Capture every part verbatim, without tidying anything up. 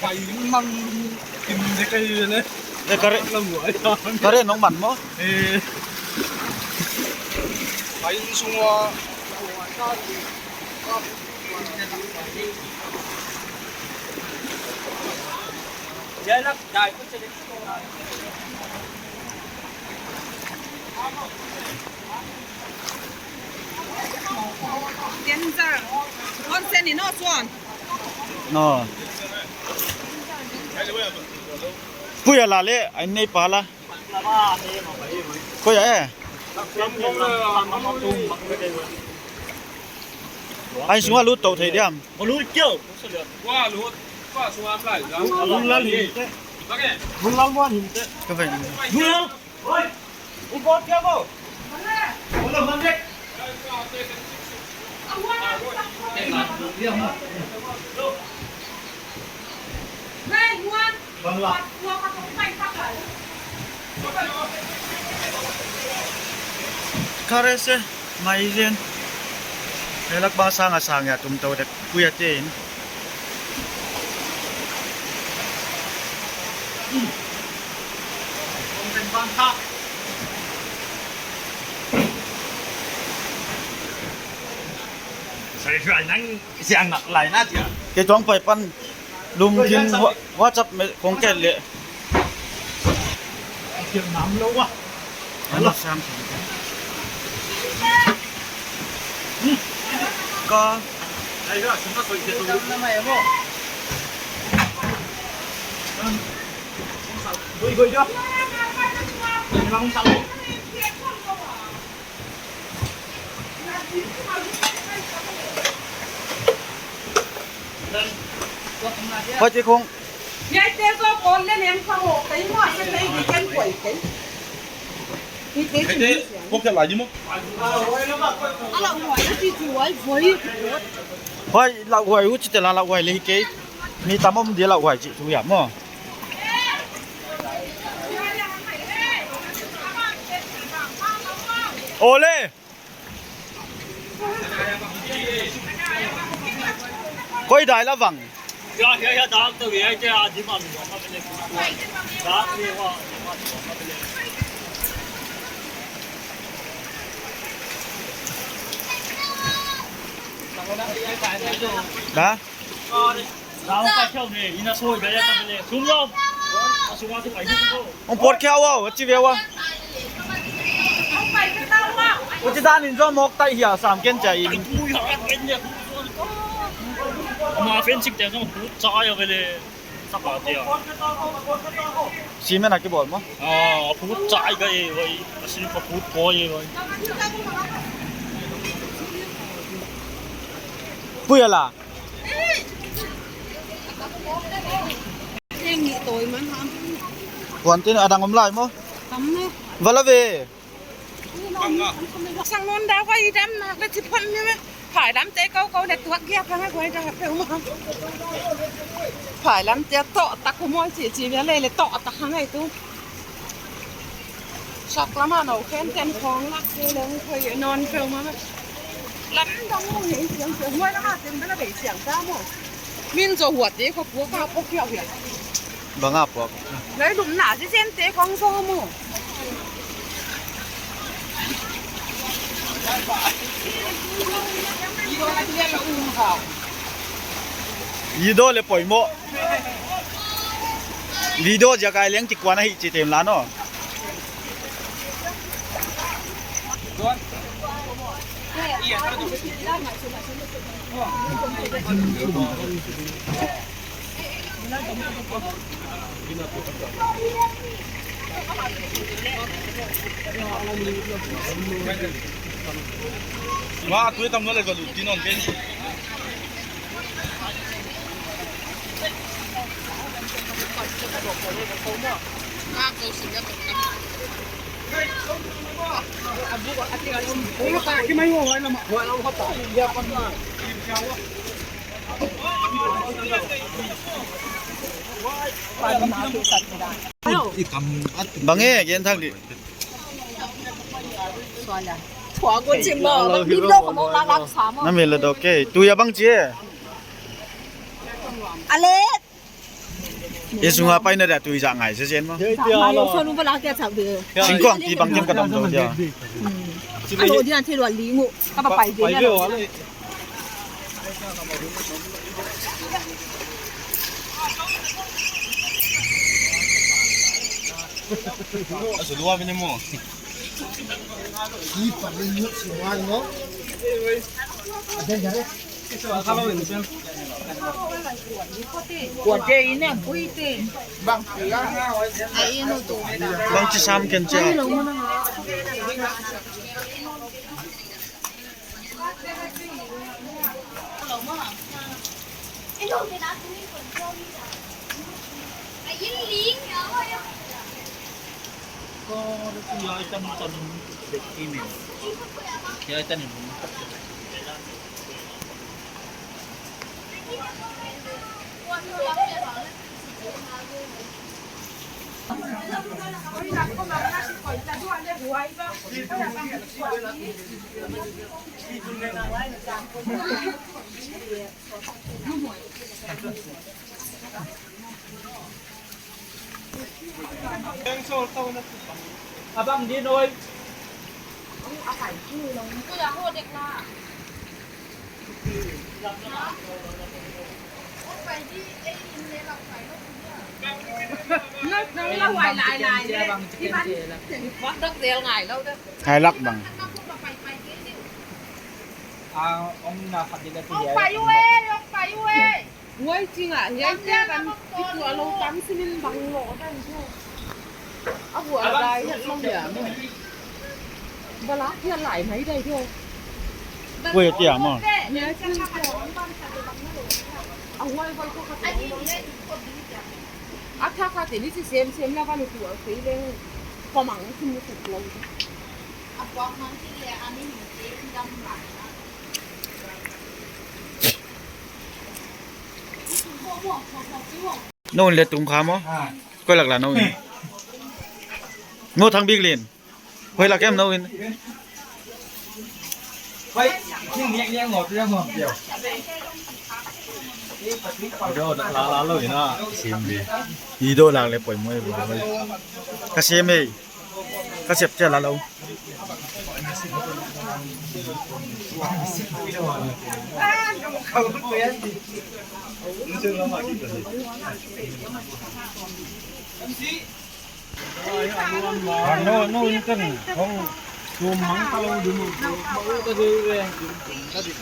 Ai, mang in de kai ne. Eh, kare. Lam wa. Kare nong man maw? Eh. Ai, sung wa. Danger. Onsen in no chuan. No. Puia la le, ai nei pa la. Puia e. Ai sung a lut tou thei diam. Lut keu. Wa lut. Wa sung am lai. Lut la lut. Lut la lut. Ka ven. Lut la. Oi! Ikot ka mo! Wala man dek! Bangla. Kare se, mai zen. Helak ba sang a sang ya tum tou dek. Puia te in. Sai sai nang siang nak lai na tia. Ke tuang pai pan lum kin wa-, WhatsApp me kong ke le. Siang nam lo wa. Ano sang. Ka. Hoi, Ti Khong. Ngai te zo pon le nem ka mo, kai mo, se kai di ken koi kai. Ni te ki ni. Ko ke la di mo. Hoi, lauhuai u chi te la lauhuai le hi kei. Mi tam om di lauhuai chi tu ya mo. Ole. Koi dai la vang. Ya, ya, ya, dam tu ya, ya, di ma lu ma le. Dam ni wa. Da? Hong pawt khia uh, a chi ve uh. Huchi dan in zong mawk tai hia, sam ken chia in. Ma fencing te zong put chai a vele. Sapa te a. Cement a kibawl maw? Ah, put chai ka e vai. Asi pa put ko e vai. Puia la. Eng ni toi man ha. Puan tin a dang om lai maw? Tam ne. Vala ve. Sang non da vai dam na le chi phan ni me. Phai lam te kau kau le tuak gia phang a guai da pe ma. Phai lam te to ta ku moi chi chi ve le le to ta hang ai tu. Sak lama no khen ten khong lak ke leng khoi non pe ma. Lam dang mo ni siang siang mo lama ten bela be siang ta mo. Min zo huat te ko puak ka puak hiau hiau. Bang a puak. Lai lum na si sen te khong zo mo. Video le poimoh. Video ziak a leng kikuan ahi chi tem la no. Wa, tu e tam no le ka lut ti non ken. Bang e, gen thak di. Thua ko chim lo, mi lo ko mo la lak sa mo. Na mi lo do ke. Tu ya bang chi e. Ale. I sunga paina dia tui zak ngai se zen maw. Zak ngai lo, so nu bala kia chak de. Singkong ti bang kem ka dam zo dia. Hmm. Ka lo dia thil wa ling u. Ka ba pai de. A su lua bini mo. Ki pa ni mo si wan mo. A den jare. Kuate ina kuite. Bang pila. Ai inu tu. Bang chi sam ken cha. Abang din oi. Ngai lak bang. Ong pai ue, ong pai ue. Huai ching ah, hiai te kan kituak lou tam simin bang lou dan chu. A huai lai hiat lou dia. Bala hiat lai mai dai chu. Huai tia maw. Hiai ching chu. A huai huai ko ka. A tha kha te ni chi sem sem la ka lu tu a kei leng. Ko mang sim lu tu lou. A kuak mang chi le a mi ni te dam lai. Nou le tung kha maw? Koi lak la nou. Ngo thang bik lin. Koi lak em nou in. Hoi, ning niak niak ngo tu ngo piau. Video la la lou ina. Sim di. Video lak le poimoh e bo. Ka sim e. Ka sep chia la lou. No, no, intan. Hong, sum mang kalau dulu.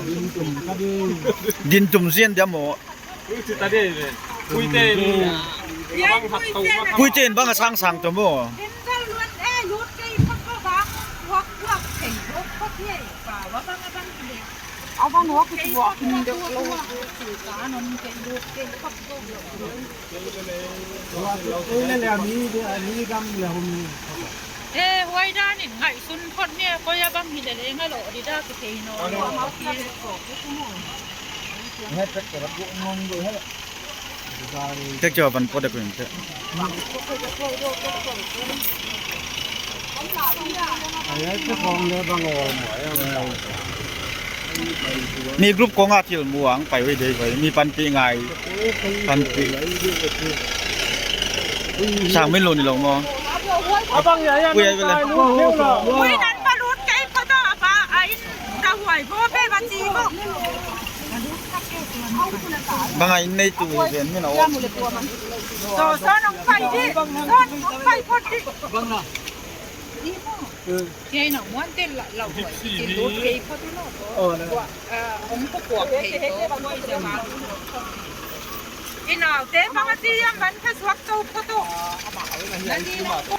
Din tum ka di. Din tum zian dia maw. Puite in, puite in bang a sang sang tou maw. Eh, huai dan in ngaihsun phot ni, koi a bang hi lele ngai lou di da kithei nawn. Tek cha van po de kuin te. Mi group kong a thil muang pai hui dei hui, mi panpih ngai. Panpih. Sang min lou ni lou maw. Abang ya ya. Ui ai bele. Ui nan pa lut kei pa ta apa ai ta huai bo pe ba ti bo. Bang ai nei tu ven min a. So so nong pai di. So nong pai phot di. Bang na. Kei na muan te la la huai. Ti lut kei phot no. Oh na. Om ko ko kei to. Ina te bang ti yang ban ka suak to phot to. Na ni na ko.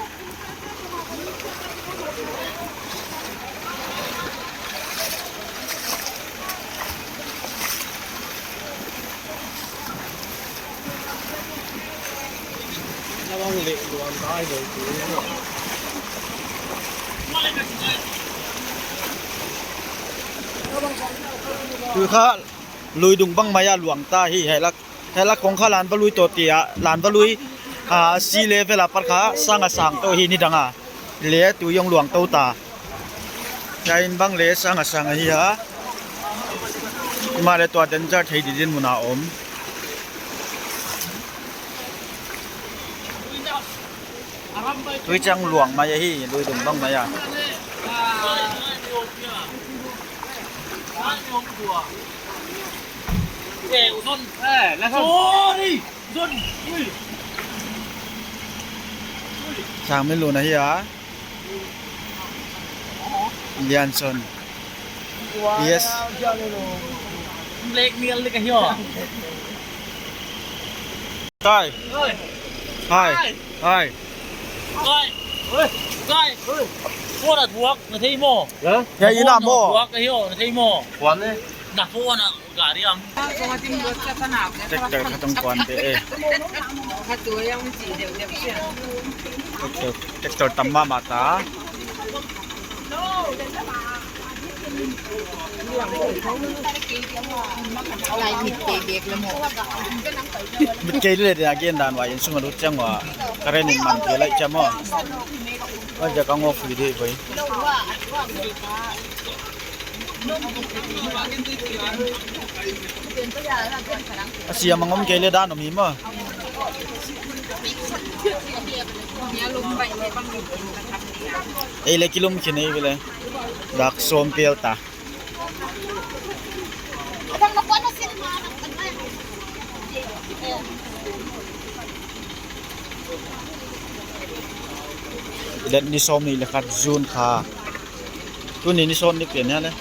Tu kha luidung bang mai a luang ta hi, hiai lak, hiai lak kong kha Lanvalui toh tia, Lanvalui, ah, sea level apat kha sang a sang tou hi nidang a. Le tu hong luang tou ta. Hiai in bang le sang a sang ahi a. Himahleh tua danger thei di dinmun a om. Tui chang luang mai ahi, lui dung bang mai a. Sorry. Sang min lun ahi a. Lianson. Yes. Blackmail ni ka hio. Kai. Oi. Hai. Hai. Hai. Kai. Oi. Kai. Oi. Phone a thuak na thei maw? Ha? Ya, ina maw? Phone a thuak ka hio na thei maw? Phone ne? Na phone a gari am. Tractor khat hong kuan te e. Tractor, tractor tam mahmah ta. Mit kei le dia gen dan wa in sung a lut chiang wa. Karen in man kei lai chiang maw. Wa ja ka ngo fui de boi. A siam a ngom kei le dan om hi maw. Ei le kilum khin ei vele. Dak sawm pel ta. Let ni sawmnih le khat June kha. Tuni ni sawm ni pen hia le.